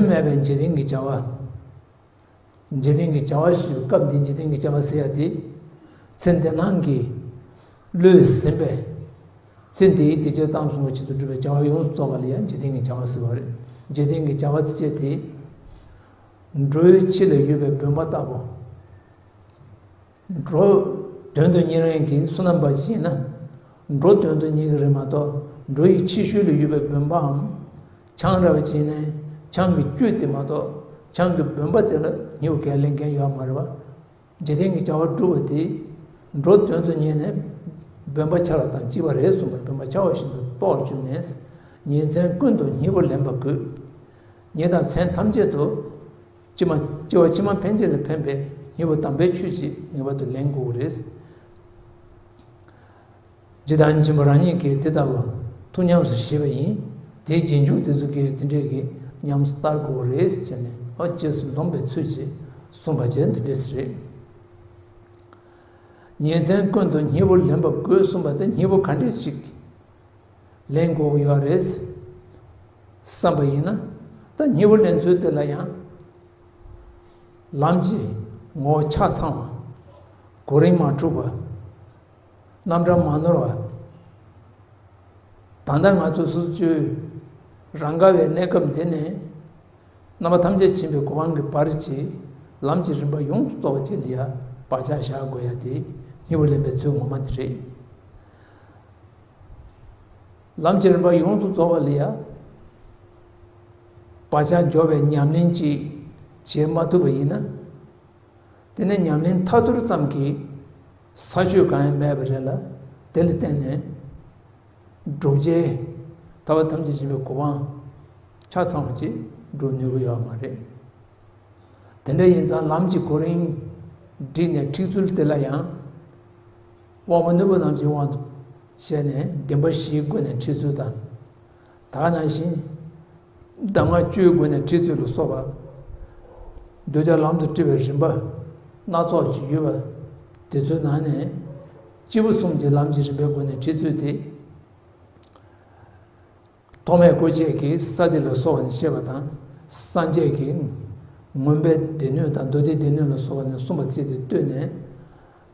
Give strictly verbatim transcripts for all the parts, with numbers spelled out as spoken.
མེད་པའི་འཇིག་རྟེན་གྱི་བྱ་བ། འཇིག་རྟེན་གྱི་བྱ་བ་ཞེས་པའི་སྐབས་འདིའི་འཇིག་རྟེན་གྱི་བྱ་བ་ཟེར་ཡ་དེ། ཚེ་འདི་སྣང་གི་བློས་ཟིན་པའི། ཚེ་འདིའི་བདེ་སྐྱིད་གཏམ་གསུམ་གྱི་ཆེད་དུ་སྒྲུབ་པའི་བྱ་བ་ཡོངས་སུ་རྫོགས་པ་ལ་ཡང་འཇིག་རྟེན་གྱི་བྱ་བ་ཟེར་བ་རེད། འཇིག་རྟེན་གྱི་བྱ་བ་དེ་བཅས་དེ། འགྲོའི་ཕྱི་ལ་ཡོད་པའི་བུམ་པ་ལྟ་བུ། འགྲོ་དོན་དུ་གཉེར་མཁན་གྱི་བསོད་ནམས་པ་ཅིག་ཡིན་ན། འགྲོ་དོན་དུ་གཉེར་གྱི་རེད་མ་གཏོགས། འགྲོ་ཡི་ཕྱི་ཤུལ་ལ་ཡོད་པའི་བུམ་པའམ། ཆང་རག་པ་ཅིག་ཡིན་ན། ཆང་གི་བཅུད་དེ་མ་གཏོགས། ཆང་གི་བུམ་པ་དེ་ལ་སྨྱོ་གས་ལེན་མཁན་ཡོད་མ་རེད་པ། འཇིག་རྟེན་གྱི་བྱ་བ་སྒྲུབ་པ་དེ། འགྲོ་དོན་དུ་གཉེར་ནས། བུམ་པ་ཆ་རག་དང་བཅས་པ་རེད་གསུངས་པར་བུམ་པ་ཆ་བ་བཞིན་དུ་རྟོགས་བཅུག་ནས། ཉིན་མཚན་ཀུན་ཏུ་སྙིང་པོ་ལེན་པ་དགོས། ཉིན་དང་མཚན་ཐམས་ཅད་དུ། ཕྱི་མ་སྐྱེ་བ་ཕྱི་མ་ཕན་ཆད་ལ་ཕན་པའི་སྙིང་པོ་དམ་པའི་ཆོས་ཀྱིས་ངེས་པར་དུ་ལེན་དགོས་ཀྱི་རེད། ཇི་ལྟར་སྦྱིན་པ་རང་ཉིད་ཀྱིས་དེ་ལྟ་བུ་ཐུགས་ཉམས་སུ་བཞེས་པ་ཡིན། དེའི་རྗེས་འཇུག་དེ་ཚོ་གིས་དེ་འདྲས་ཀྱི་ཉམས་སུ་བསྟར་དགོས་ཀྱི་རེད་ཟེར་ནས། ཨ། རྗེས་སུ་འདོམས་པའི་ཚུལ་གྱིས་གསུངས་པ་བྱས་འདི་འདྲས་རེད། ཉིན་མཚན་ཀུན་ཏུ་སྙིང་པོ་ལེན་པ་དགོས་གསུངས་པ་དེ་སྙིང་པོ་ག་འདྲས་ཅིག་ལེན་དགོས་ཀྱི་ཡོད་རེད་བསམ་པ་ཡིན་ན། ད་སྙིང་པོ་ལེན་ཚུལ་དེ་ལ་ཡང་། ལམ་གྱི་ངོ་བོ་ཆ་ཚང་བ། གོ་རིམ་མ་འཁྲུགས་པ། རྣམ་གྲངས་མ་ནོར་བ། ད་ལྟ་ང་ཚོ་སོ་སོ་རང་དགའ་བའི་གནས་སྐབས་འདི་ནས། རྣམ་པ་ཐམས་ཅད་མཁྱེན་པའི་གོ་འཕང་གི་བར་གྱི་ལམ་གྱི་རིམ་པ་ཡོངས་སུ་རྫོགས་པ་ཅིག་ལ་ཡ་བག་ཆགས་བཞག་དགོས་ཡ་དེ་སྙིང་པོ་ལེན་པའི་ཚུལ་ངོ་མ་དེ་རེད། ལམ་གྱི་རིམ་པ་ཡོངས་སུ་རྫོགས་པ་ལ་ཡ་བག་ཆགས་འཇོག་པའི་ཉམས་ལེན་ཅིག་བྱེད་མ་ཐུབ་པ་ཡིན་ན། དེ་ནས་ཉམས་ལེན་མཐའ་ཐུར་ཙམ་གྱིས་ས་ཆོད་གང་ཡང་མེད་པ་རེད་ལ། དེ་ལ་བརྟེན་ནས་བསྒྲུབ་བྱའི་ཐར་པ་ཐམས་ཅད་མཁྱེན་པའི་གོ་འཕང་ཆ་ཚང་བ་ཅིག་འགྲུབ་ནུས་ཀྱི་ཡོད་མ་རེད། དེ་འདྲ་ཡིན་ཙང་ལམ་གྱི་གོ་རིམ་བསྒྲིགས་ནས་ཁྲིད་ཚུལ་དེ་ལ་ཡང་། དབང་པོ་རྣོན་པོ་རྣམས་ཀྱི་དབང་དུ་བྱས་ནས་བདེན་པ་བཞིའི་སྒོ་ནས་ཁྲིད་ཚུལ་དང་། ད་ག་ནང་བཞིན། གདམས་ངག་བཅུའི་སྒོ་ནས་ཁྲིད་ཚུལ་ལ་སོགས་པ། གདུལ་བྱ་ལམ་དུ་ཁྲིད་པའི་རིམ་པ་སྣ་ཚོགས་ཤིག་ཡོད་པ། དེ་ཚོའི་ནང་ནས་སྐྱེས་བུ་གསུམ་གྱི་ལམ་གྱི་རིམ་པའི་སྒོ་ནས་ཁྲིད་ཚུལ་དེ། ཐོགས་མེད་སྐུ་མཆེད་ཀྱིས་ས་འདི་ལ་སོགས་པ་ནས་བཤད་པ་དང་། སངས་རྒྱས་ཀྱིས་མངོན་པའི་སྡེ་སྣོད་དང་མདོ་སྡེའི་སྡེ་སྣོད་ལ་སོགས་པ་ནས་གསུངས་པ་བཅས་དེ་བཏོན་ནས།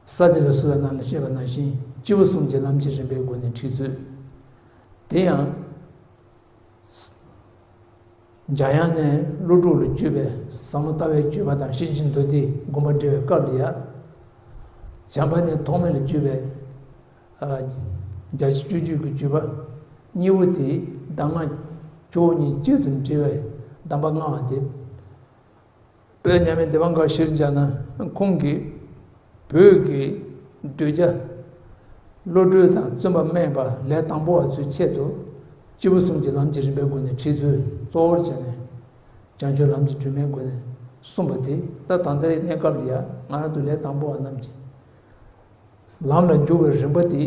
ས་འདི་ལ་སོགས་པའི་ནང་ལ་བཤད་པ་ནང་བཞིན་སྐྱེས་བུ་གསུམ་གྱི་ལམ་གྱི་རིམ་པའི་སྒོ་ནས་ཁྲིད་ཚུལ། དེ་ཡང་། འཇམ་དབྱངས་ནས་ཀླུ་སྒྲུབ་ལ་བརྒྱུད་པའི་ཟབ་མོ་ལྟ་བའི་བརྒྱུད་པ་དང་ཤེར་ཕྱིན་མདོ་སྡེའི་དགོངས་པ་འགྲེལ་བའི་སྐབས་ལ་ཡ། བྱམས་པ་ནས་ཐོགས་མེད་ལ་བརྒྱུད་པའི། ཨ། རྒྱ་ཆེ་སྤྱོད་བརྒྱུད་ཀྱི་བརྒྱུད་པ་གཉིས་པོ་དེ་གདམས་ངག་ཆུ་བོ་གཉིས་གཅིག་ཏུ་འདྲེས་པའི་གདམས་པ་མངའ་བ་དེ། དཔལ་མཉམ་མེད་བདེ་བ་འགའ་ཞིག་སྦྱར་ན་ཁོང་གིས་བོད་ཀྱི་གདུལ་བྱ་བློ་གྲོས་དང་བརྩོན་པ་སྨིན་པ་ལས་དང་པོ་བ་ཚོའི་ཆེད་དུ་སྐྱེས་བུ་གསུམ་གྱི་ལམ་གྱི་རིམ་པའི་སྒོ་ནས་ཁྲིད་ཚུལ་གཙོ་བོར་བྱས་ནས་བྱང་ཆུབ་ལམ་གྱི་སྒྲོན་མེའི་སྒོ་ནས་གསུངས་པ་དེ། ད་ད་ལྟའི་གནས་སྐབས་ལ་ཡང་ང་རང་ཚོ་ལས་དང་པོ་བ་རྣམས་ཀྱི་ལམ་ལ་འཇུག་པའི་རིམ་པ་དེ།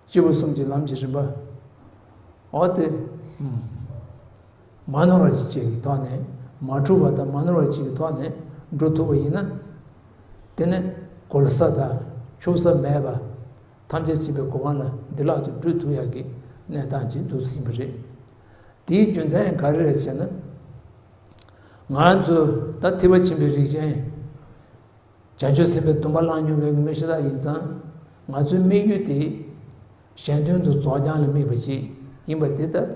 སྐྱེས་བུ་གསུམ་གྱི་ལམ་གྱི་རིམ་པ། འོ་དེ། མ་ནོར་བ་ཅིག་བྱས་ཀྱི་ཐོག་ནས། མ་འཁྲུགས་པ་དང་མ་ནོར་བ་ཅིག་གི་ཐོག་ནས་འགྲོ་ཐུབ་པ་ཡིན་ན། དེ་ནི་གོལ་ས་དང་ཆུད་ས་མེད་པ། ཐམས་ཅད་མཁྱེན་པའི་གོ་འཕང་ལ་བདེ་བླག་ཏུ་འགྲོ་ཐུབ་ཡག་གི་གནས་སྟངས་ཅིག་འདུག་ཟིན་པ་རེད། དེའི་རྒྱུ་མཚན་ག་རེ་རེད་ཟེར་ན། ང་རང་ཚོ་ད་ཐེག་པ་ཆེན་པོའི་རིགས་ཅན། བྱང་ཆུབ་སེམས་དཔའི་སྡོམ་པ་བླངས་མྱོང་མཁན་གྱི་མི་ཤ་སྟག་ཡིན་ཙང་། ང་ཚོའི་དམིགས་ཡུལ་དེ་གཞན་དོན་དུ་རྫོགས་བྱང་ལ་དམིགས་པ་ཞིག་ཡིན་པ་དེ་ལྟར་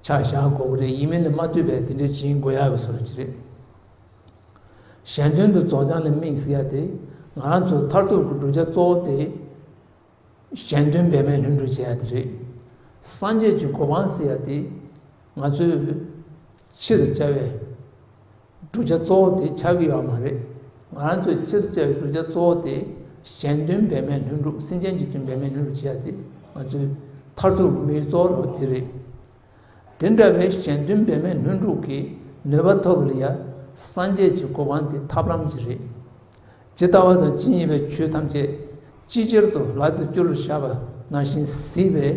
ཆ་བཞག་དགོས་ཀྱི་རེད། ཡིན་མིན་ལ་མ་ལྟོས་པའི་དེ་འདྲ་བྱེད་དགོས་ཡག་གི་བཟོ་འདྲ་ཅིག་རེད། གཞན་དོན་དུ་རྫོགས་བྱང་ལ་དམིགས་ཟེར་ཡ་དེ། ང་རང་ཚོ་མཐར་ཐུག་གི་བསྒྲུབ་བྱ་གཙོ་བོ་དེ། གཞན་དོན་འབད་མེད་ལྷུན་གྲུབ་བྱེད་ཡ་དེ་རེད། སངས་རྒྱས་ཀྱི་གོ་འཕང་ཟེར་ཡ་དེ་ང་ཚོའི་ཆེད་དུ་བྱ་བའི་བསྒྲུབ་བྱ་གཙོ་བོ་དེ་ཆགས་ཀྱི་ཡོད་མ་རེད། ང་རང་ཚོའི་ཆེད་དུ་བྱ་བའི་བསྒྲུབ་བྱ་གཙོ་བོ་དེ་གཞན་དོན་འབད་མེད་ལྷུན་གྲུབ། སེམས་ཅན་གྱི་དོན་འབད་མེད་ལྷུན་གྲུབ་བྱེད་ཡ་དེ་ང་ཚོའི་མཐར་ཐུག་གི་དམིགས་ཡུལ་གཙོ་བོ་ར་བ་དེ་རེད། དེ་འདྲ་བའི་གཞན་དོན་འབད་མེད་ལྷུན་གྲུབ་ཀྱི་ནུས་པ་ཐོབ་པ་ལ་ཡ། སངས་རྒྱས་ཀྱི་གོ་འཕང་དེ་ཐབས་ལམ་ཅིག་རེད། ཇི་ལྟ་བ་དང་ཇི་སྙེད་པའི་ཆོས་ཐམས་ཅད་ཅིག་ཅར་དུ་ལག་ཏུ་བསྐྱུར་བཞག་པ་ནང་བཞིན་གཟིགས་པའི་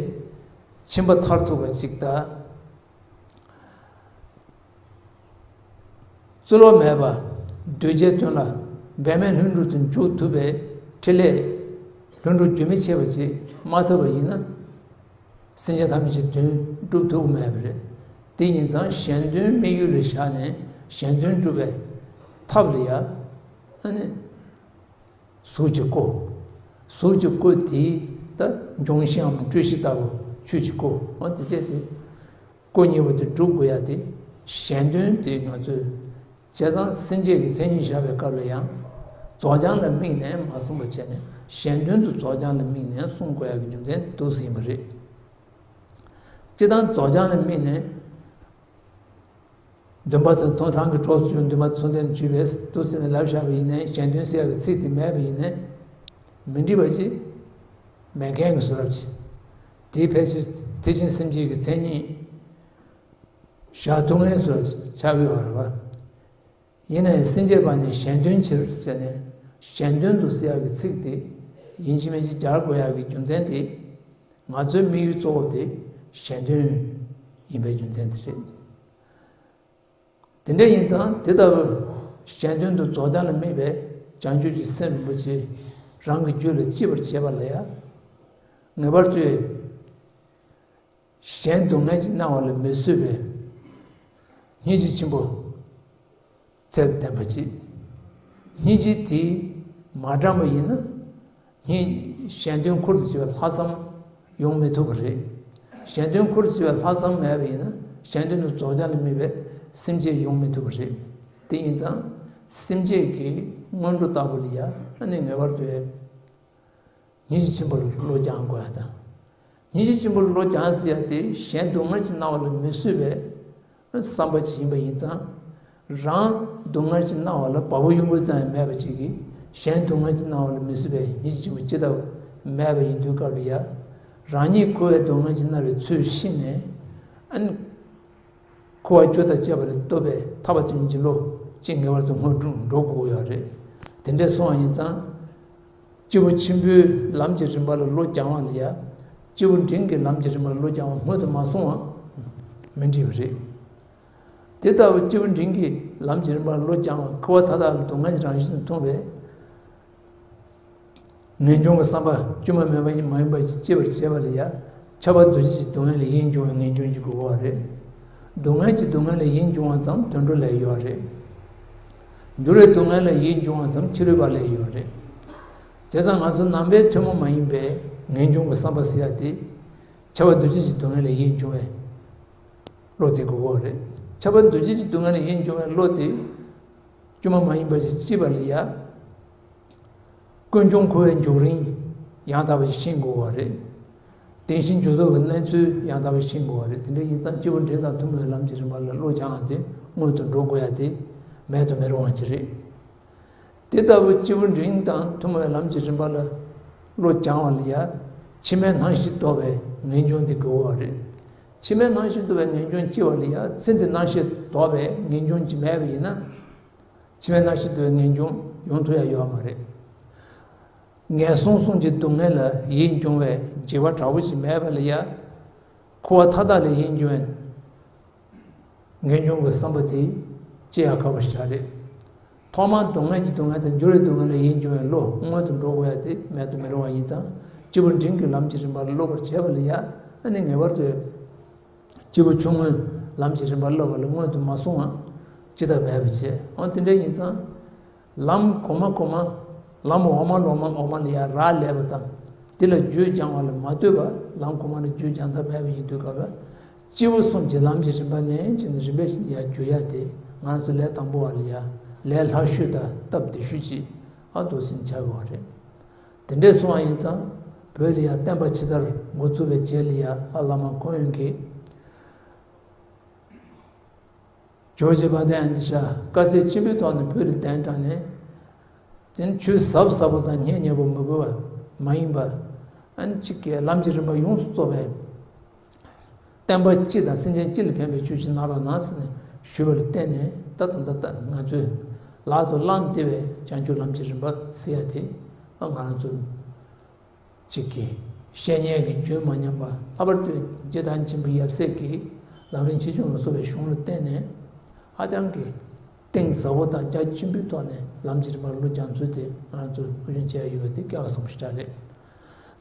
ཕྱིན་པ་མཐར་ཐུག་པ་ཅིག་དང་། རྩོལ་བ་མེད་པ་གདུལ་བྱའི་དོན་ལ་འབད་མེད་ལྷུན་གྲུབ་ཏུ་འཇུག་ཐུབ་པའི་ཕྲིན་ལས་ལྷུན་གྲུབ་རྒྱུན་མི་ཆད་པ་ཅིག་མ་ཐོབ་པ་ཡིན་ན། སེམས་ཅན་ཐམས་ཅད་དོན་སྒྲུབ་ཐུབ་ཀྱི་མེད་པ་རེད། དེ་ཡིན་ཙང་གཞན་དོན་དམིགས་ཡུལ་ལ་བཞག་ནས་གཞན་དོན་སྒྲུབ་པའི་ཐབས་ལ་ཡ། ཨ་ནི། གཟུགས་ཀྱི་སྐུ། གཟུགས་ཀྱི་སྐུ་དེ་ད་འབྱུང་བཞིའམ་སྤྲོས་གཞི་ལྟ་བུ་ཆོས་ཀྱི་སྐུ། འོ་དེ་བྱས་ཏེ། སྐུ་གཉིས་པོ་དེ་སྒྲུབ་དགོས་ཡ་དེ། གཞན་དོན་དེ་ང་ཚོས། བྱས་ཙང་སེམས་བསྐྱེད་ཀྱི་མཚན་ཉིད་བཞག་པའི་སྐབས་ལ་ཡང་། རྫོགས་བྱང་ལ་དམིགས་ནས་མ་གསུངས་པ་བྱས་ནས་གཞན་དོན་དུ་རྫོགས་བྱང་ལ་དམིགས་ནས་གསུང་དགོས་ཡ་གི་རྒྱུ་མཚན་འདུག་ཟིན་པ་རེད། སྤྱིར་བཏང་རྫོགས་བྱང་ལ་དམིགས་ནས། འདུན་པ་ཚོ་ཐོང་རང་གི་གྲོགས་ཚོས་འདུན་པ་ཚོ་འདེམས་བྱུས་པས་འདུག་ཟེར་ནས་ལབ་བཞག་པ་ཡིན་ནའི་གཞན་དོན་ཟེར་ཡག་གི་ཚིག་དེ་མེད་པ་ཡིན་ནའི། མི་འགྲིག་པ་ཅིག་མེད་མཁན་གྱི་བཟོ་འདྲ་ཅིག་དེའི་ཕལ་ཆེར་དེ་བཞིན་སེམས་བསྐྱེད་ཀྱི་མཚན་ཉིད་བཞག་ཐུབ་མཁན་བཟོ་འདྲ་ཆགས་ཀྱི་ཡོད་རེད་བ། ཡིན་ནའི་སེམས་བསྐྱེད་པ་ནི་གཞན་དོན་ཕྱིར་ཟེར་ནས་གཞན་དོན་དུ་ཟེར་ཡག་གི་ཚིག་དེ་ཡིན་གཅིག་མིན་གཅིག་སྦྱར་དགོས་ཡག་གི་རྒྱུ་མཚན་དེ། ང་ཚོའི་དམིགས་ཡུལ་གཙོ་བོ་དེ་གཞན་དོན་ཡིན་པའི་རྒྱུ་མཚན་དེ་རེད། དེ་འདྲ་ཡིན་ཙང་དེ་ལྟ་བུ་གཞན་དོན་དུ་རྫོགས་བྱང་ལ་དམིགས་པའི་བྱང་ཆུབ་ཀྱི་སེམས་རིན་པོ་ཆེ་རང་གི་རྒྱུད་ལ་སྐྱེ་བར་བྱེད་པ་ལ་ཡང་། ངེས་པར་དུ་གཞན་སྡུག་བསྔལ་གྱིས་མནར་བ་ལ་མི་བཟོད་པའི་སྙིང་རྗེ་ཆེན་པོ་ཚད་དང་ལྡན་པ་ཅིག་སྙིང་རྗེ་དེ་མ་དྲངས་པ་ཡིན་ན། གཞན་དོན་ཁུར་དུ་བྱེད་པའི་ལྷག་བསམ་ཡོང་མི་ཐུབ་པ་རེད། གཞན་དོན་ཁུར་དུ་བྱེད་པའི་ལྷག་བསམ་མེད་པ་ཡིན་ན་གཞན་དོན་དུ་རྫོགས་བྱང་ལ་དམིགས་པའི་སེམས་བསྐྱེད་ཡོང་མི་ཐུབ་པ་རེད། དེ་ཡིན་ཙང་སེམས་བསྐྱེད་ཀྱི་སྔོན་འགྲོ་ལྟ་བུ་ལ་ཡང་ཨ་ནི་ངེས་པར་དུ་སྙིང་རྗེ་ཆེན་པོ་ལ་བློ་སྦྱང་དགོས་ཡ་དང་། སྙིང་རྗེ་ཆེན་པོ་ལ་བློ་སྦྱང་ཟེར་ཡ་དེ་གཞན་སྡུག་བསྔལ་གྱིས་མནར་བ་ལ་མི་བཟོད་པའི་བསམ་པ་ཅིག་ཡིན་པ་ཡིན་ཙང་། རང་སྡུག་བསྔལ་གྱིས་མནར་བ་ལ་བ་སྤུ་གཡུག་འགུལ་ཙམ་ཡང་མེད་པ་ཅིག་གིས་གཞན་སྡུག་བསྔལ་གྱིས་མནར་བ་ལ་མི་བཟོད་པའི་སྙིང་རྗེ་ཆེན་པོ་ཅི་ལྟ་བུ་མེད་པ་ཡིན་དུས་སྐབས་ལ་ཡ། རང་ཉིད་འཁོར་བའི་སྡུག་བསྔལ་གྱིས་མནར་བའི་ཚུལ་ཤེས་ནས། ཨ་ནི། འཁོར་བ་སྐྱོབ་དང་བཅས་པ་ལས་ཐར་པའི་ཐར་པ་དོན་གྱི་བློ་ཅིག་ངེས་པར་དུ་སྔོན་འགྲོ་འགྲོ་དགོས་ཀྱི་ཡོད་རེད། དེ་འདྲ་སོང་བ་ཡིན་ཙང་། སྐྱེས་བུ་ཆེན་པོའི་ལམ་གྱི་རིམ་པ་ལ་བློ་སྦྱང་བ་ལ་ཡ། སྐྱེས་བུ་འབྲིང་གི་ལམ་གྱི་རིམ་པ་ལ་བློ་སྦྱང་བ་སྔོན་དུ་མ་སོང་བ་མི་འགྲིག་པ་རེད། དེ་ལྟ་བུ་སྐྱེས་བུ་འབྲིང་གི་ལམ་གྱི་རིམ་པ་ལ་བློ་སྦྱང་བ་འཁོར་བ་མཐའ་དག་ལ་སྡུག་བསྔལ་གྱི་རང་བཞིན་དུ་མཐོང་བས། ངེས་འབྱུང་གི་བསམ་པ་དཀྱུས་མ་མེད་པ་ཉིད་མ་ཡིན་པ་ཞིག་སྐྱེ་བར་བྱེད་པ་ལ་ཡང་ཁྱབ་པ་འདུ་བྱེད་ཀྱི་སྡུག་བསྔལ་ལས་ཡིད་འབྱུང་བའི་ངེས་འབྱུང་གཅིག་དགོས་པ་རེད། སྡུག་བསྔལ་གྱི་སྡུག་བསྔལ་ལས་ཡིད་འབྱུང་བ་ཙམ་དུད་འགྲོ་ལས་ཡོད་རེད། འགྱུར་བའི་སྡུག་བསྔལ་ལས་ཡིད་འབྱུང་བ་ཙམ་ཕྱི་རོལ་པ་ལས་ཡོད་རེད། བྱས་ཙང་ང་ཚོ་ནང་པའི་ཐུན་མོང་མ་ཡིན་པའི་ངེས་འབྱུང་གི་བསམ་པ་ཟེར་ཡ་དེ། ཁྱབ་པ་འདུ་བྱེད་ཀྱི་སྡུག་བསྔལ་ལས་ཡིད་འབྱུང་བའི་བློ་དེ་དགོས་པ་རེད། ཁྱབ་པ་འདུ་བྱེད་ཀྱི་སྡུག་བསྔལ་ལས་ཡིད་འབྱུང་བའི་བློ་དེ། དཀྱུས་མ་མ་ཡིན་པ་ཞིག་སྐྱེས་པ་ལ་ཡ། ཀུན་འབྱུང་འཁོར་བའི་འཇུག་རིམ་ཡང་དག་པ་ཞིག་ཤེས་དགོས་པ་རེད། བདེན་བཞིའི་འཇུག་ལྡོག་གི་གནས་ཚུལ་ཡང་དག་པ་ཞིག་ཤེས་དགོས་པ་རེད། དེ་འདྲ་ཡིན་ཙང་སྐྱེས་བུ་འབྲིང་དང་ཐུན་མོང་བའི་ལམ་གྱི་རིམ་པ་ལ་བློ་སྦྱང་བ་དེ་སྔོན་དུ་འགྲོ་དགོས་ཡ་དེ་མེད་དུ་མི་རུང་བ་ཅིག་རེད། དེ་ལྟ་བུ་སྐྱེས་བུ་འབྲིང་དང་ཐུན་མོང་བའི་ལམ་གྱི་རིམ་པ་ལ་བློ་སྦྱང་བ་ལ་ཡ། ཕྱི་མའི་སྣང་ཤས་ལྡོག་པའི་ངེས་འབྱུང་དེ་དགོས་པ་རེད། ཕྱི་མའི་སྣང་ཤས་ལྡོག་པའི་ངེས་འབྱུང་སྐྱེ་བ་ལ་ཡ་ཚེ་འདིའི་སྣང་ཤས་ལྡོག་པའི་ངེས་འབྱུང་ཅིག་མེད་པ་ཡིན་ན། ཕྱི་མའི་སྣང་ཤས་ལྡོག་པའི་ངེས་འབྱུང་ཡོང་ཐུབ་ཡ་ཡོད་མ་རེད། ངན་སོང་གསུམ་གྱི་སྡུག་བསྔལ་ལ་ཡིད་འབྱུང་བའི་འཇིགས་པ་དྲག་པོ་ཞིག་མེད་པ་ལ་ཡ། འཁོར་བ་མཐའ་དག་ལས་ཡིད་འབྱུང་བའི་ངེས་འབྱུང་གི་བསམ་པ་དེ་སྐྱེ་ཡ་ཁག་པོ་ཞིག་རེད། ཐོག་མར་སྡུག་བསྔལ་གྱི་སྡུག་བསྔལ་དང་འགྱུར་བའི་སྡུག་བསྔལ་ལ་ཡིད་འབྱུང་བའི་བློ་སྔོན་དུ་འགྲོ་དགོས་ཡ་དེ་མེད་དུ་མི་རུང་བ་ཡིན་ཙང་སྐྱེས་བུ་འབྲིང་གི་ལམ་གྱི་རིམ་པར་སློབ་པར་བྱེད་པ་ལ་ཡ་ཨ་ནི་ངེས་པར་དུ། སྐྱེས་བུ་ཆུང་ངུའི་ལམ་གྱི་རིམ་པར་སློབ་པ་ལ་སྔོན་དུ་མ་སོང་བ་ཅི་ལྟར་མེད་པ་བྱས། འོ་དེ་འདྲ་ཡིན་ཙང་། ལམ་གོང་མ་གོང་མ། ལམ་འོག་མ་འོག་མ་འོག་མ་ལ་ཡང་རག་ལས་པ་དང་། དེ་ལ་རྒྱུད་སྦྱང་བ་ལ་མ་ལྟོས་པར་ལམ་གོང་མ་ལ་རྒྱུད་སྦྱང་ཐབས་མེད་པ་ཡིན་དུས་སྐབས་ལ། སྐྱེས་བུ་གསུམ་གྱི་ལམ་གྱི་རིམ་པ་ནས་བྱས་ནས་རིམ་པས་བྱས་ནས་ཡར་བསྒྱུར་ཡ་དེ་ང་ཚོ་ལས་དང་པོ་བ་ལ་ཡ་ལས་སླ་ཤོས་དང་སྟབས་བདེ་ཤོས་ཅིག་ཨ་འདུག་སེ་ཆགས་ཡོད་རེད། དེ་འདྲས་སོང་བ་ཡིན་ཙང་བོད་ལ་ཡ་བསྟན་པ་ཇི་ལྟར་འགོ་ཚུགས་པའི་རྗེས་ལ་ཡ་ཨ་བླ་མ་ཁོང་ཡོན་གྱིས། ཇོ་བོ་རྗེ་དཔལ་ལྡན་ཨ་ཏི་ཤ་དཀའ་ཚེགས་ཆེན་པོའི་ཐོག་ནས་བོད་ལ་གདན་དྲངས་ནས། དེ་ནི་ཆོས་ཟབ་ཟབ་པོ་དང་སྙན་སྙན་པོ་མི་དགོས་པ་མ་ཡིན་པ། ཨ་ནི་གཅིག་གི་ལམ་གྱི་རིམ་པ་ཡོངས་སུ་རྫོགས་པའི་བསྟན་པ་སྤྱི་དང་སེམས་ཅན་སྤྱི་ལ་ཕན་པའི་ཆོས་ཤིག་གནང་རོགས་གནང་ཟེར་ནས་ཞུས་པ་ལ་བརྟེན་ནས་ད་ད་ད་ད་ང་ཚོས་ལག་ཏུ་བླངས་ཏེ་བའི་བྱང་ཆུབ་ལམ་གྱི་རིམ་པ་ཟེར་ཡ་དེ་ཨ་ང་རང་ཚོ། གཅིག་གིས་བཤེས་གཉེན་གྱི་རྒྱུན་མ་ཉམས་པ་ལྷག་པར་དུ་རྗེ་བདག་ཆེན་པོ་ཡབ་སྲས་ཀྱི་ལམ་རིམ་ཆེ་ཆུང་ལ་སོགས་པའི་གཞུང་ལ་བརྟེན་ནས་ཧ་ཅང་གི་གཏིང་ཟབ་པོ་དང་རྒྱ་ཆེན་པོའི་ཐོག་ནས་ལམ་གྱི་རིམ་པར་བློ་སྦྱང་ཚུལ་དེ་ང་ཚོས་དབུ་བྱུང་བྱས་ཡོད་པ་དེ་སྐལ་བ་བཟང་པོ་ཞིག་རེད།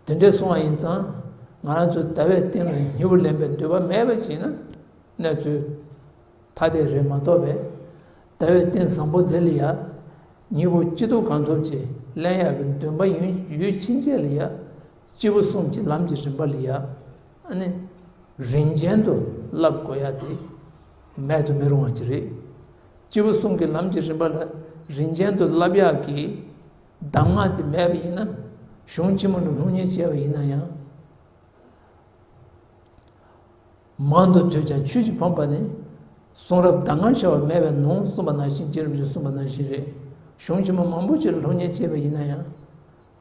དེ་འདྲ་སོང་བ་ཡིན་ཙང་ང་རང་ཚོས་ཟླ་བའི་སྟེང་ལ་སྙིང་པོ་ལེན་པའི་འདོད་པ་མེད་པ་བྱས་ན་གནས་ཚུལ་ ཐ་དད་རེད་མ་གཏོགས་པས། ཟླ་བའི་གཏིང་བཟང་པོ་འདི་ལ་ཡ། གཉིས་པོ་ཅི་ཐུབ་གང་ཐུབ་ཅིག་ལེན་ཡག་གི་འདུན་པ་ཡོད་ཡོད་ཕྱིན་ཆད་ལ་ཡ། སྤྱི་བོ་གསུམ་གྱི་ལམ་གྱི་རིམ་པ་ལ་ཡ། ཨ་ནི། རིམ་ཅན་དུ་བསླབ་དགོས་ཡ་དེ། མེད་དུ་མི་རུང་བ་ཅིག་རེད། སྤྱི་བོ་གསུམ་གྱི་ལམ་གྱི་རིམ་པ་ལ་རིམ་ཅན་དུ་བསླབ་ཡག་གི་གདམས་ངག་དེ་མེད་པ་ཡིན་ན། གཞུང་ཆེན་མོ་ལ་སློབ་གཉེར་བྱས་པ་ཡིན་ན་ཡང་། མང་དུ་ཐོས་ཀྱང་ཆོས་ཀྱིས་ཕམ་པ་ནི། གསུང་རབ་གདམས་ངག་ཤར་བ་མེད་པས་ནོ་གསུངས་པ་ནང་བཞིན། རྗེ་རིན་པོ་ཆེས་གསུངས་པ་ནང་བཞིན་རེད། གཞུང་ཆེན་མོ་མང་པོ་ཅིག་ལ་སློབ་གཉེར་བྱས་པ་ཡིན་ན་ཡང་།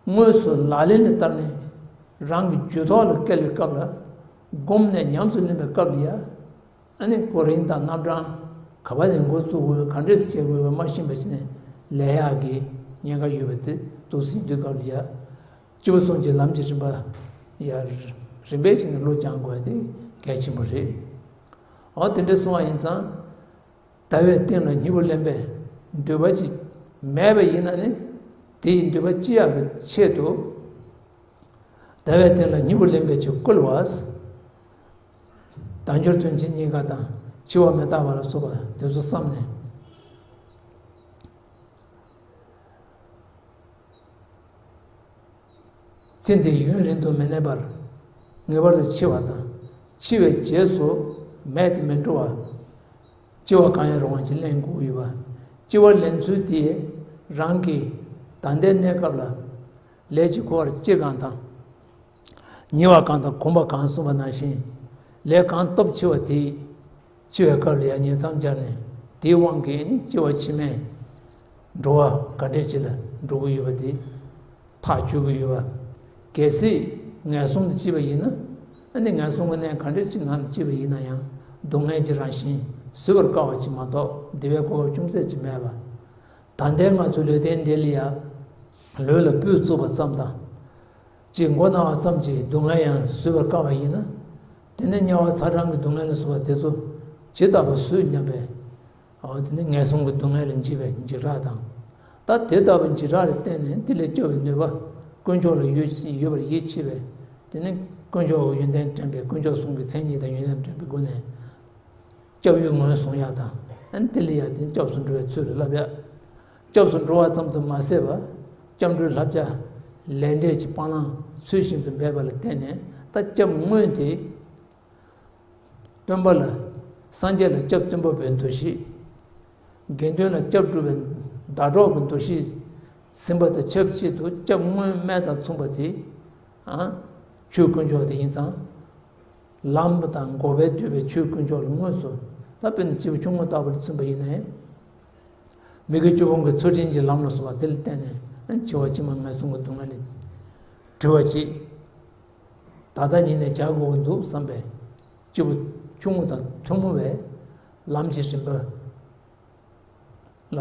དངོས་སུ་ལག་ལེན་ལ་བསྟར་ནས། རང་གི་རྒྱུད་ཐོག་ལ་བཀལ་བའི་སྐབས་ལ། བསྒོམས་ནས་ཉམས་སུ་ལེན་པའི་སྐབས་ལ་ཡ། ཨ་ནི་གོ་རིམ་དང་རྣམ་གྲངས། ག་པ་ནས་འགོ་བཙུགས་དགོས། ག་འདྲས་སེ་བྱེད་དགོས་པ་མ་ཤེས་པ་བྱས་ནས་ལས་ཡག་གི་ཉེན་ཁ་ཡོད་པ་དེ་འདུག་སེ་ཡིན་དུས་སྐབས་ལ་ཡ། སྤྱི་བོ་གསུམ་གྱི་ལམ་གྱི་རིམ་པ་ཡ། རིམ་པས་བྱས་ནས་བློ་སྦྱང་དགོས་ཡ་དེ་གལ་ཆེན་པོ་རེད། འོ་དེ་འདྲ་སོང་བ་ཡིན་ཙང་། ཟླ་བའི་སྟེང་ལ་གཉིས་པོ་ལེན་པའི་འདུན་པ་ཅིག་མེད་པ་ཡིན་ན་ནི། དེ་ཡི་འདུན་པ་ཅི་ཡག་གི་ཆེད་དུ། ཟླ་བའི་སྟེང་ལ་གཉིས་པོ་ལེན་པའི་ཕྱིར་བསྐུལ་བ། དལ་འབྱོར་དོན་ཆེན་གཉིས་ཀ་དང་འཆི་བ་མི་རྟག་པ་ལ་སོགས་པ་དེ་ཚོ་བསམས་ནས། ཚེ་འདི་ཡུན་རིང་དུ་མི་གནས་པར། ངེས་པར་དུ་འཆི་བ་དང་། འཆི་བའི་རྗེས་སུ་མེད་དུ་མི་འགྲོ་བ། ལྕི་བ་གང་ཡང་རུང་བ་ཅིག་ལེན་དགོས་ཡོད་པ། ལྕི་བ་ལེན་ཚུལ་དེ་རང་གི་ད་ལྟའི་གནས་སྐབས་ལ་ལས་ཀྱི་འཁོར་བར་སྐྱེ་གང་དང་། ཉེ་བ་གང་དང་གོམས་པ་གང་གསུངས་པ་ནང་བཞིན། ལས་གང་སྟོབས་ཆེ་བ་དེས་འཆི་བའི་སྐབས་ལ་ཡང་ཉེ་མཚམས་སྦྱར་ནས། དེའི་དབང་གིས་ནི་སྐྱེ་བ་ཕྱི་མའི་འགྲོ་བ་ག་འདྲས་ཅིག་ལ་འགྲོ་གི་ཡོད་པ་དེ་ཐག་གཅོད་ཀྱི་ཡོད་པ། གལ་སྲིད་ངན་སོང་དུ་སྐྱེས་པ་ཡིན་ན། ཨ་ནི་ངན་སོང་གི་གནས་ག་འདྲས་ཅིག་ནང་ལ་སྐྱེས་པ་ཡིན་ན་ཡང་། སྡུག་བསྔལ་གྱི་རང་བཞིན་བཟོད་པར་དཀའ་བ་ཅིག་མ་གཏོགས་བདེ་བའི་གོ་སྐབས་ཅུང་ཟད་ཅིག་མེད་པ། ད་ལྟའི་ང་ཚོའི་ལུས་རྟེན་འདི་ལ་ཡང་ལུས་ལ་སྤོས་བཙུགས་པ་ཙམ་དང་། ཅིག་མགོ་ན་བ་ཙམ་གྱིས་སྡུག་བསྔལ་ཡང་བཟོད་པར་དཀའ་བ་ཡིན་ན། དེ་ནི་དམྱལ་བ་ཚ་གྲང་གི་སྡུག་བསྔལ་ལ་སོགས་པ་དེ་ཚོ་ཇི་ལྟ་བུ་བཟོད་སྙམ་པའི། འོ་དེ་ནི་ངན་སོང་གི་སྡུག་བསྔལ་ལ་འཇིགས་པའི་འཇིགས་སྐྲག་དང་། ད་དེ་ལྟ་བུའི་འཇིགས་སྐྲག་ལ་བརྟེན་ནས་འདི་ལས་སྐྱོབ་པའི་ནུས་པ་དཀོན་མཆོག་ལ་ཡོད་ཡོད་པར་ཡིད་ཆེས་པས། དེ་ནི་དཀོན་མཆོག་གི་ཡོན་ཏན་དྲན་པས། དཀོན་མཆོག་གསུམ་གྱི་མཚན་ཉིད་དང་ཡོན་ཏན་དྲན་པའི་སྒོ་ནས། སྐྱབས་ཡུལ་ངོས་བཟུང་ཡག་དང་། ཨ་ནི་དེ་ལ་ཡང་དེ་སྐྱབས་སུ་འགྲོ་བའི་ཚུལ་ལ་བསླབ་ཡག་སྐྱབས་སུ་འགྲོ་བ་ཙམ་དུ་མ་ཟད་པར། སྐྱབས་འགྲོའི་བསླབ་བྱ་ལས་འབྲས་ཀྱི་སྤང་བླང་ཚུལ་བཞིན་དུ་འབད་པ་ལ་བརྟེན་ནས། ད་སྐྱབས་དངོས་དེ། སྟོན་པ་ལ། སངས་རྒྱས་ལ་སྐྱབས་སྟོན་པ་བོའི་འདུ་ཤེས། དགེ་འདུན་ལ་སྐྱབས་སྒྲུབ་པའི་ཟླ་གྲོགས་ཀྱི་འདུ་ཤེས་ཟིན་པ་དང་ཆབས་ཅིག་ཏུ། སྐྱབས་དངོས་སྨན་དང་མཚུངས་པ་དེ། ཨ། ཆོས་དཀོན་མཆོག་དེ་ཡིན་ཙང་། ལམ་དང་འགོག་པས་བསྡུས་པའི་ཆོས་དཀོན་མཆོག་ལ་དངོས་སུ། ད་དཔེར་ན་སྐྱེས་བུ་ཆུང་ངུ་ལྟ་བུ་ལ་མཚོན་པ་ཡིན་ན། མི་དགེ་བཅུ་སྤོང་གི་ཚུལ་ཁྲིམས་ཀྱི་ལམ་ལ་སོགས་པ་དེ་ལ་བརྟེན་ནས། ཨ། འཆི་བ་ཕྱི་མ་ངན་སོང་གི་སྡུག་བསྔལ་ལས་གྲོལ་བ་ཞིག་ད་ལྟ་ཉིད་ནས་བྱ་དགོས་ཀྱི་འདུག་བསམ་པའི་སྐྱེས་བུ་ཆུང་ངུ་དང་ཐུན་མོང་བའི་ལམ་གྱི་རིམ་པ་ལ།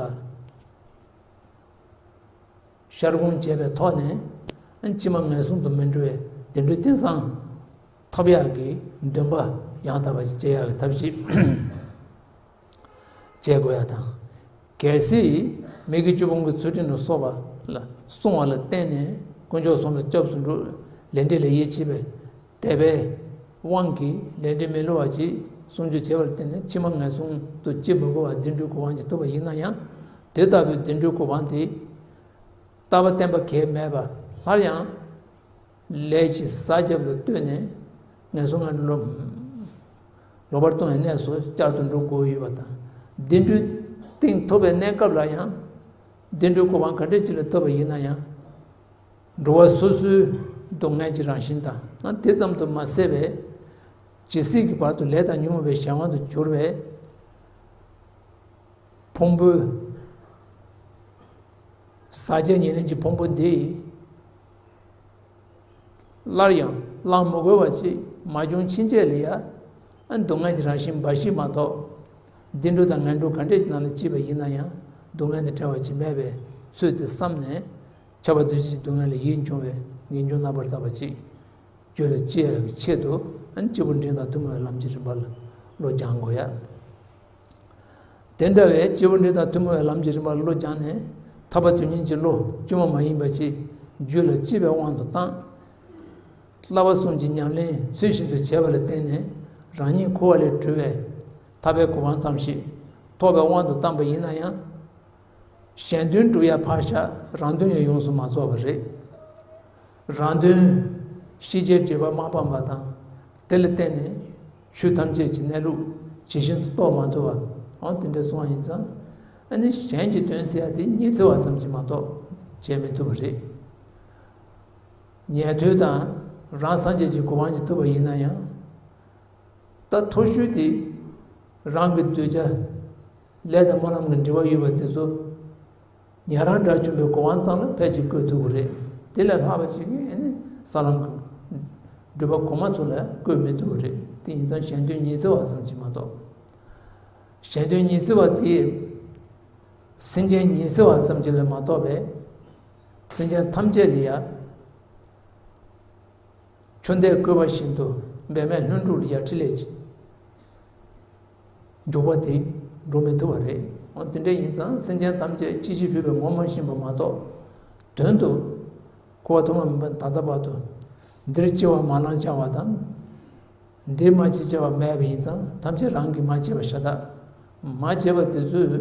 ཤར་སྒོམ་བྱས་པའི་ཐོག་ནས། ཕྱི་མ་ངན་སོང་དུ་མི་འགྲོ་བའི་བདེ་འགྲོའི་རྟེན་བཟང་ཐོབ་ཡག་གི་འདུན་པ་ཡང་དག་པ་ཞིག་སྐྱེ་ཡག་གི་ཐབས་ཤེས་བྱེད་དགོས་ཡག་དང་། གལ་སྲིད་མི་དགེ་བཅུ་སྤོང་གི་ཚུལ་ཁྲིམས་ལ་སོགས་པ་ལ་བསྲུང་བ་ལ་བརྟེན་ནས་དཀོན་མཆོག་གསུམ་ལ་སྐྱབས་སུ་འགྲོ། ལས་འབྲས་ལ་ཡིད་ཆེས་པའི་དད་པའི་དབང་གིས་ལས་འབྲས་མི་བསླུ་བ་ཅིག་སྲུང་སྐྱོབ་བྱས་པ་ལ་བརྟེན་ནས། ཕྱི་མ་ངན་སོང་དུ་སྐྱེ་མི་དགོས་པར་བདེ་འགྲོའི་གོ་འཕང་ཅིག་ཐོབ་པ་ཡིན་ན་ཡང་། དེ་ལྟ་བུའི་བདེ་འགྲོའི་གོ་འཕང་དེ། རྟག་པ་བརྟན་པ་གལ་མེད་པར། སླར་ཡང་ལས་ཀྱི་ས་རྒྱབ་ལ་ལྟོས་ནས་ངན་སོང་ལྔ་སྡེ་ལོག་ལོག་པར་ལྟུང་བའི་གནས་སུ་བསྐྱར་དུ་འགྲོ་དགོས་ཡོད་པ་དང་། བདེ་འགྲོའི་གཏིང་ཐོབ་པའི་གནས་སྐབས་ལ་ཡང་། བདེ་འགྲོའི་གོ་འཕང་ག་འདྲ་ཅིག་ལ་ཐོབ་པ་ཡིན་ན་ཡང་། འགྲོ་བ་སོ་སོའི་སྡུག་བསྔལ་གྱི་རང་བཞིན་དང་། དེ་ཙམ་དུ་མ་ཟད་པའི། ཇི་སྲིད་ཀྱི་བར་དུ་ལས་དང་ཉོན་མོངས་པའི་གཞན་དབང་དུ་གྱུར་པའི་ཕུང་པོའི་ཟག་བཅས་ཉེར་ལེན་གྱི་ཕུང་པོ་འདི་སླར་ཡང་བླང་མི་དགོས་པ་ཅིག་མ་བྱུང་ཕྱིན་ཆད་ལ་ཡང་། སྡུག་བསྔལ་གྱི་རང་བཞིན་འབའ་ཞིག་མ་གཏོགས། བདེ་འགྲོ་དང་ངན་འགྲོ་ག་འདྲ་ཞིག་ནང་ལ་སྐྱེས་པ་ཡིན་ན་ཡང་། སྡུག་བསྔལ་དང་བྲལ་བ་ཅིག་མེད་པའི་ཚུལ་དེ་བསམས་ནས། ཁྱབ་པ་འདུ་བྱེད་ཀྱི་སྡུག་བསྔལ་ལ་ཡིད་འབྱུང་བའི་ངེས་འབྱུང་རྣམ་པར་དག་པ་ཅིག་རྒྱུད་ལ་སྐྱེ་ཡག་གི་ཆེད་དུ། སྐྱེས་བུ་འབྲིང་དང་ཐུན་མོང་བའི་ལམ་གྱི་རིམ་པ་ལ་བློ་སྦྱང་དགོས་ཡ། དེ་འདྲ་བའི་སྐྱེས་བུ་འབྲིང་དང་ཐུན་མོང་བའི་ལམ་གྱི་རིམ་པ་ལ་བློ་སྦྱངས་ནས། ཐར་པ་དོན་གཉེར་གྱི་བློ་བཅོས་མ་མ་ཡིན་པ་ཅིག་རྒྱུད་ལ་སྐྱེས་པའི་དབང་དུ་བཏང་། བསླབ་པ་གསུམ་གྱི་ཉམས་ལེན་ཚུལ་བཞིན་དུ་བྱས་པ་ལ་བརྟེན་ནས། རང་ཉིད་འཁོར་བ་ལས་གྲོལ་བའི་ ཐར་པའི་གོ་འཕང་ཙམ་ཞིག་ཐོབ་པའི་དབང་དུ་བཏང་པ་ཡིན་ན་ཡང་། གཞན་དོན་སྒྲུབ་ཡ་ཕར་བཞག་རང་དོན་ཡང་ཡོངས་སུ་མ་རྫོགས་པ་རེད། རང་དོན་ཤེས་བྱའི་སྒྲིབ་པ་མ་སྤངས་པ་དང་། དེ་ལ་བརྟེན་ནས་ཆོས་ཐམས་ཅད་ཀྱི་གནས་ལུགས་ཇི་བཞིན་དུ་རྟོགས་མ་ཐུབ་པ། འོ་དེ་འདྲ་སོང་བ་ཡིན་ཙང་། ཨ་ནི་གཞན་གྱི་དོན་ཟེར་ཡ་དེ་ཉི་ཚེ་བ་ཙམ་གྱིས་མ་གཏོགས་བྱེད་མི་ཐུབ་པ་རེད། ཉན་ཐོས་དང་རང་སངས་རྒྱས་ཀྱི་གོ་འཕང་ཅིག་ཐོབ་པ་ཡིན་ན་ཡང་། ད་མཐོ་ཤོས་དེ་རང་གི་འདོད་བྱ་ལས་དང་སྨོན་ལམ་གྱི་འབྲེལ་བ་ཡོད་པ་དེ་ཚོ་ཉན་རང་དགྲ་བཅོམ་པའི་གོ་འཕང་ཙམ་ལ་ཕལ་ཆེར་བཀོད་ཐུབ་ཀྱི་རེད། དེ་ལས་ལྷག་པ་ཞིག་གིས་ཨ་ནི་ས་ལམ་གྱི་སྒྲུབ་པ་གོང་མ་ཚོ་ལ་བཀོད་མི་ཐུབ་ཀྱི་རེད། དེ་ཡིན་ཙང་གཞན་དོན་ཉི་ཚེ་བ་ཙམ་གྱིས་མ་གཏོགས། གཞན་དོན་ཉི་ཚེ་བ་དེ་སེམས་ཅན་ཉི་ཚེ་བ་ཙམ་གྱིས་ལས་མ་གཏོགས་པའི་སེམས་ཅན་ཐམས་ཅད་ལ་ཡ། ཆུ་ཟླས་བསྐོལ་བ་བཞིན་དུ་འབད་མེད་ལྷུན་གྲུབ་ལ་ཡ་ཕྲིན་ལས་ཀྱི་འཇུག་པ་དེ་འགྲོ་མི་ཐུབ་པ་རེད། འོ་དེ་འདྲ་ཡིན་ཙང་སེམས་ཅན་ཐམས་ཅད་ཅི་ཞིག་ཕུལ་བའི་ངོ་མ་ཤེས་པ་མ་གཏོགས། དོན་དུ་འཁོར་བ་ཐོག་མ་མེད་པ་ད་ལྟ་བར་དུ་འདིར་སྐྱེ་བ་མ་བླངས་བྱ་བ་དང་། འདིར་མ་སྐྱེས་བྱ་བ་མེད་པ་ཡིན་ཙང་ཐམས་ཅད་རང་གིས་མ་བྱས་པ་ཤ་སྟག་མ་བྱས་པ་དེ་ཚོས་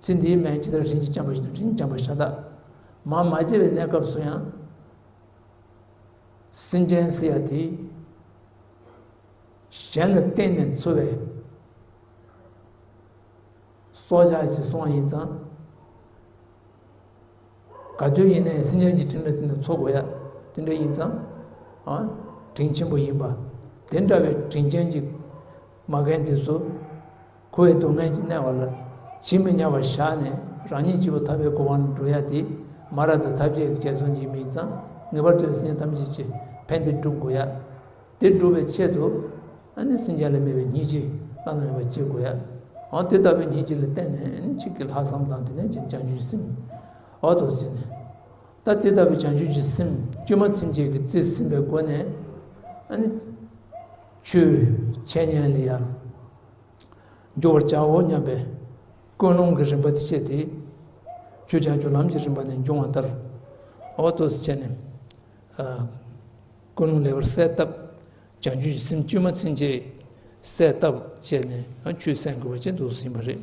ཚེ་འདིའི་སྨན་ཇི་ལྟར་རིན་གྱིས་བྱམས་པ་བཞིན་དུ་རིན་གྱིས་བྱམས་པ་ཤ་སྟག་མ་མ་བྱས་པའི་གནས་སྐབས་སུ་ཡང་། སེམས་ཅན་ཟེར་ཡ་དེ་གཞན་ལ་བརྟེན་ནས་འཚོ་བའི་སྲོག་ཆགས་ཤིག་སོང་བ་ཡིན་ཙང་། ག་དུས་ཡིན་ནའི་སེམས་ཅན་གྱི་དྲིན་ལ་བརྟེན་ནས་འཚོ་དགོས་ཡ། དེ་འདྲ་ཡིན་ཙང་། ཨ། དྲིན་ཆེན་པོ་ཡིན་པ། དེ་འདྲ་བའི་དྲིན་ཅན་གྱི་མ་རྒན་དེ་ཚོ། འཁོར་བའི་སྡུག་བསྔལ་གྱིས་གནས་པ་ལ་ཇི་མི་སྙམ་པར་བཞག་ནས་རང་ཉིད་སྐྱིད་པོ་ཐར་པའི་གོ་འཕང་ལ་འགྲོ་ཡ་དེ་མ་ར་དང་ཐབས་ཅད་ཀྱི་རྗེས་བཟུང་ཅིག་མིན་ཙང་ངེས་པར་དུ་སེམས་ཅན་ཐམས་ཅད་ཀྱི་ཕན་བདེ་སྒྲུབ་དགོས་ཡ། དེ་སྒྲུབ་པའི་ཆེད་དུ་ཨ་ནི་སེམས་ཅན་ལ་དམིགས་པའི་སྙིང་རྗེ་བླ་ན་མེད་པ་སྐྱེ་དགོས་ཡ། འོ་དེ་ལྟ་བུའི་སྙིང་རྗེ་ལ་བརྟེན་ནས་ཨ་ནི་གཅིག་གི་ལྷག་བསམ་དང་དེ་ནས་ཀྱང་བྱང་ཆུབ་ཀྱི་སེམས། འོ་དོ་ཟེར་ནས། ད་དེ་ལྟ་བུའི་བྱང་ཆུབ་ཀྱི་སེམས་བཅོས་མ་ཚུན་ཆད་ཀྱི་རྩིས་ཟིན་པའི་སྒོ་ནས་ཨ་ནི་ཆོས་འཆད་ཉན་ལ་ཡང་འཇུག་པར་བྱའོ་སྙམ་པའི་ཀུན་སློང་གི་རིམ་པ་དེ་བཤད་དེ། ཆོས་བྱང་ཆུབ་ལམ་གྱི་རིམ་པ་ནས་འབྱུང་བ་ལྟར། འོ་དོ་ཟེར་བྱས་ནས། ཨ། ཀུན་སློང་ལེགས་པར་གསལ་བཏབ། བྱང་ཆུབ་ཀྱི་སེམས་བཅོས་མ་ཚུན་ཆད་གསལ་བཏབ་བྱས་ནས་ཆོས་གསན་དགོས་པ་བཅས་འདུག་ཟིན་པ་རེད།